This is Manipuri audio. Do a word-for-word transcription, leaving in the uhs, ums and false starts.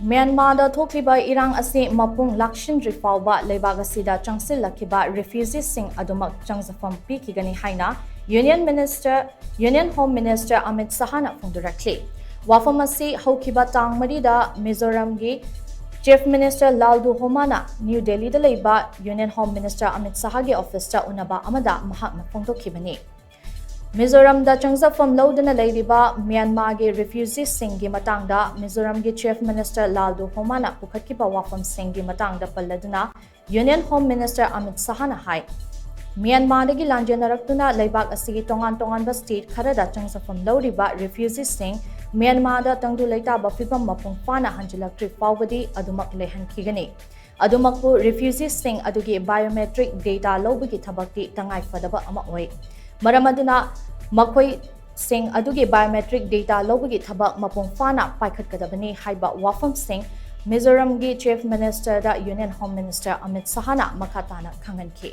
ꯃ꯭ꯌꯥꯟꯃꯥꯔꯗ ꯊꯣꯛꯂꯤꯕ ꯏꯔꯥꯡ ꯑꯁꯤ ꯃꯄꯨꯡ ꯂꯥꯛꯁꯤꯟꯗ꯭ꯔꯤ ꯐꯥꯎꯕ ꯂꯩꯕꯥꯛ ꯑꯁꯤꯗ ꯆꯪꯁꯤꯜꯂꯛꯈꯤꯕ ꯔꯤꯐ꯭ꯌꯨꯖꯤꯁꯤꯡ ꯑꯗꯨꯃꯛ ꯆꯪꯖꯐꯝ ꯄꯤꯈꯤꯒꯅꯤ ꯍꯥꯏꯅ Union Minister, Union Home Minister Amit ꯁꯍꯥꯅ ꯐꯣꯡꯗꯣꯔꯛꯂꯤ꯫ ꯋꯥꯐꯝ ꯑꯁꯤ ꯍꯧꯈꯤꯕ ꯇꯥꯡ ꯃꯔꯤꯗ ꯃꯤꯖꯣꯔꯥꯝꯒꯤ Chief Minister ꯂꯥꯜꯗꯨ ꯍꯣꯃꯥꯅ ꯅ꯭ꯌꯨ ꯗꯦꯜꯂꯤꯗ ꯂꯩꯕ Union Home Minister ꯑꯃꯤꯠ ꯁꯍꯥꯒꯤ ꯑꯣꯐꯤꯁꯇ ꯎꯅꯕ ꯑꯃꯗ ꯃꯍꯥꯛꯅ ꯐꯣꯡꯗꯣꯛꯈꯤꯕꯅꯤ꯫ ꯃꯤꯖꯣꯔꯥꯝꯗ ꯆꯪꯖꯐꯝ ꯂꯧꯗꯨꯅ ꯂꯩꯔꯤꯕ ꯃ꯭ꯌꯥꯟꯃꯥꯔꯒꯤ ꯔꯤꯐ꯭ꯌꯨꯖꯤꯁꯤꯡꯒꯤ ꯃꯇꯥꯡꯗ ꯃꯤꯖꯣꯔꯥꯝꯒꯤ Chief Minister ꯂꯥꯜꯗꯨ ꯍꯣꯃꯥꯅ ꯄꯨꯈꯠꯈꯤꯕ ꯋꯥꯐꯝꯁꯤꯡꯒꯤ ꯃꯇꯥꯡꯗ ꯄꯜꯂꯗꯨꯅ Union Home Minister ꯑꯃꯤꯠ ꯁꯍꯥꯅ ꯍꯥꯏ, ꯃ꯭ꯌꯥꯟꯃꯥꯔꯗꯒꯤ ꯂꯥꯟꯖꯦꯟꯅꯔꯛꯇꯨꯅ ꯂꯩꯕꯥꯛ ꯑꯁꯤꯒꯤ ꯇꯣꯉꯥꯟ ꯇꯣꯉꯥꯟꯕ state ꯈꯔꯗ ꯆꯪꯖꯐꯝ ꯂꯧꯔꯤꯕ ꯔꯤꯐ꯭ꯌꯨꯖꯤꯁꯤꯡ ꯃ꯭ꯌꯥꯟꯃꯥꯔꯗ ꯇꯪꯗꯨ ꯂꯩꯇꯥꯕ ꯐꯤꯕꯝ ꯃꯄꯨꯡ ꯐꯥꯅ ꯍꯟꯖꯤꯜꯂꯛꯇ꯭ꯔꯤ ꯐꯥꯎꯕꯗꯤ ꯑꯗꯨꯃꯛ ꯂꯩꯍꯟꯈꯤꯒꯅꯤ꯫ ꯑꯗꯨꯃꯛꯄꯨ ꯔꯤꯐ꯭ꯌꯨꯖꯤꯁꯤꯡ ꯑꯗꯨꯒꯤ biometric data ꯂꯧꯕꯒꯤ ꯊꯕꯛꯇꯤ ꯇꯉꯥꯏ ꯐꯗꯕ ꯑꯃ ꯑꯣꯏ꯫ ꯃꯔꯝ ꯑꯗꯨꯅ ꯃꯈꯣꯏꯁꯤꯡ ꯑꯗꯨꯒꯤ biometric data ꯂꯧꯕꯒꯤ ꯊꯕꯛ ꯃꯄꯨꯡ ꯐꯥꯅ ꯄꯥꯏꯈꯠꯀꯗꯕꯅꯤ ꯍꯥꯏꯕ ꯋꯥꯐꯝꯁꯤꯡ ꯃꯤꯖꯣꯔꯥꯝꯒꯤ Chief Ministerꯗ Union Home Minister Amit ꯁꯍꯥꯅ ꯃꯈꯥ ꯇꯥꯅ ꯈꯪꯍꯟꯈꯤ꯫